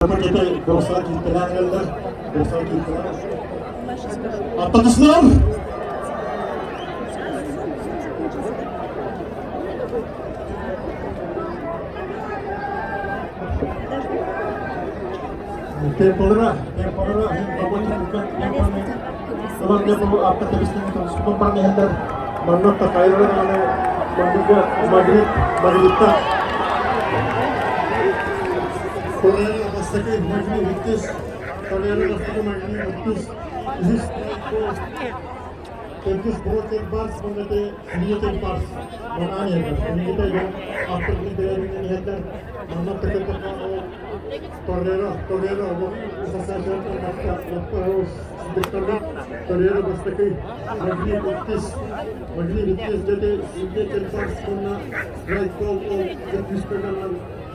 Пакеты бросал кииртэлээн бросал кииртэлээн. Аттатыслар! Темполара, темполара, Манна такайры даҕаны манныга Магриб, Магрибта Толера бастакы Магриб иккис, Толера бастакы Магриб иккис, үһүс төрдүс Брокер Барс уонна Свидетель Барс манаан иһэллэр. Билиҥҥитэ дьон автор бэйэлэрин иһэллэр. Манна такырдахха ол Торрера, Торрера Торрера бастакы Магнит иккис, Магнит иккис дьэти Свидетель Барс уонна Страйкол ол дьэ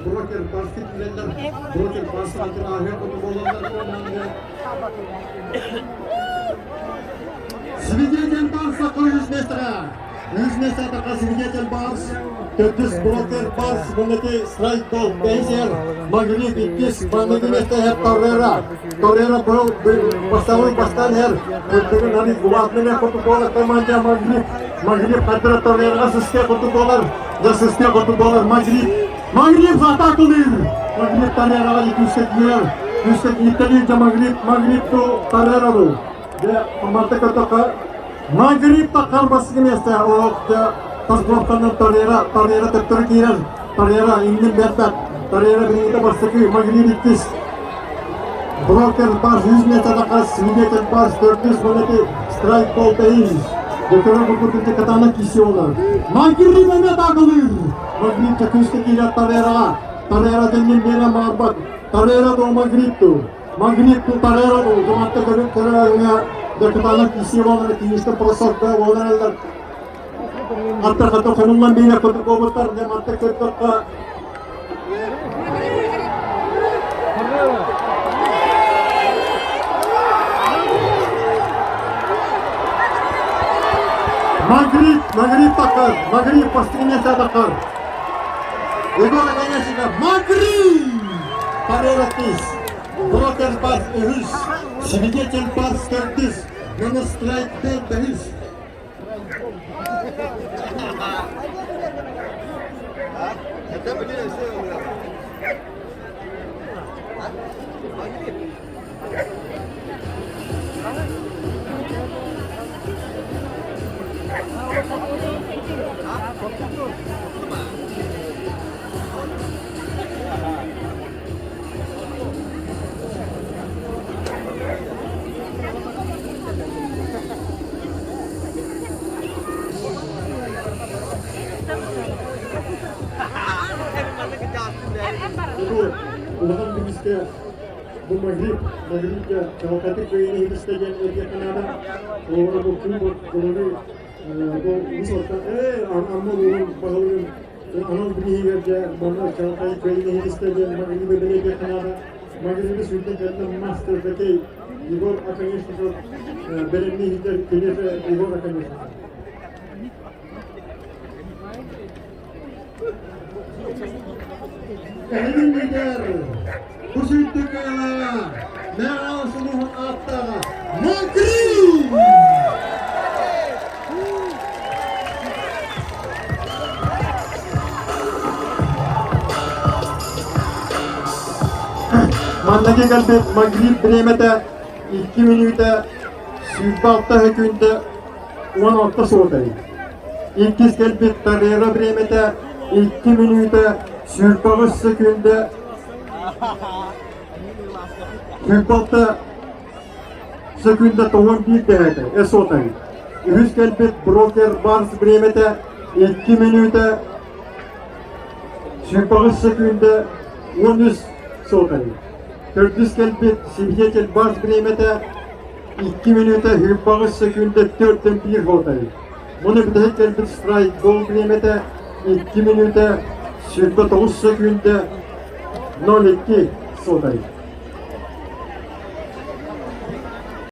Брокер Барсы киирэллэр, Брокер Барс атын ааһыа хоту буолаллар уонна Свидетель Барса үс миэстэҕэ Үс миэстэҕэ Свидетель Барс, төрдүс Брокер Барс, уонна Страйкол бэһис Магнит иккис, маҥнайгы миэстэ иһэр Торрера. Торрера бастабыл бастаан иһэр. Кырдыгын аны улаатынан курдук буолар команда Магнит. Магнит хардыра Торрераҕа сыстыа курдук буолар. Дьэ сыстыа курдук буолар Магнит. Магнит атаакалыыр. Магнит Торрераҕа күүскэ киирэр. Күүскэ кииртэлиир дьэ Магнит. Магнит ту Торрера дуу. Дьэ манта көрдөххө Магнит таххар бастакы миэстэ олох дьэ тас блоктанан Торрера Торрера төттөрү киирэр. Торрера иннин биэрбэт. Торрера билиҥҥитэ бастакы, Магнит иккис. Брокер Барс үс миэстэҕэ Свидетель Барс төрдүс монеты Страйк Бол бэһис. Докторы курдук катана киси олар. Магнит эмиэ атаакалыыр. Магнит күүскэ киирэр Торрераҕа. Торрера дэннин биэрэн баҕарбат. Торрера до Магнитту. Магнитту Торрера до. Думатта көрүн көрөҥө докутана киси олар киисте просокка олар Аттар-хатта хомуллан биэрэр курдук буолбуттар, дьэ манта көрдөххө Магриб, Магриб таххар, Магриб бастыҥ миэстэ таххар. Егор Оконешников, Магриб! Парераттис, Брокер Барс үһүс, Свидетель Барс төрдүс, Монострайк бэһис. Улахан бириискэ бу Магриб, Магрибка чаҕылхайдык кыайыыны иһитистэ диэн этиэххэ наада. Олоро бу кубок головы бу үс ээ Амма улууһун баһылыгын анал бирииһигэр дьэ манна чаҕылхай кыайыыны иһитистэ диэн Магрибы бэлиэтиэххэ наада. Магрибы сүүрдэн кэллэ мастер хоккей Егор Оконешников бэлэмнии иһитэр киниэхэ Егор Оконешников. Эһиги лидер, бу сүүрдүү кыайыылааҕа, Мэҥэ сулуһун ааттааҕа Магриб! Манныгы кэлбит Магриб бириэмэтэ 2 мүнүүтэ 26 сөкүүндэ 16 суотай. Иккис кэлбит Торрера бириэмэтэ 2 мүнүүтэ 28 сөкүүндэ 46 сөкүүндэ 91 дэһээтэ эсотай. Үһүс кэлбит Брокер Барс бириэмэтэ 2 мүнүүтэ 28 сөкүүндэ 13 суотай. Төрдүс кэлбит Свидетель Барс бириэмэтэ 2 мүнүүтэ 28 сөкүүндэ 4-1 суотай. Мұны бүтэһик кэлбит страйк гол бириэмэтэ 2 мүнүүтэ 29 сөкүүндэ 02 суотай.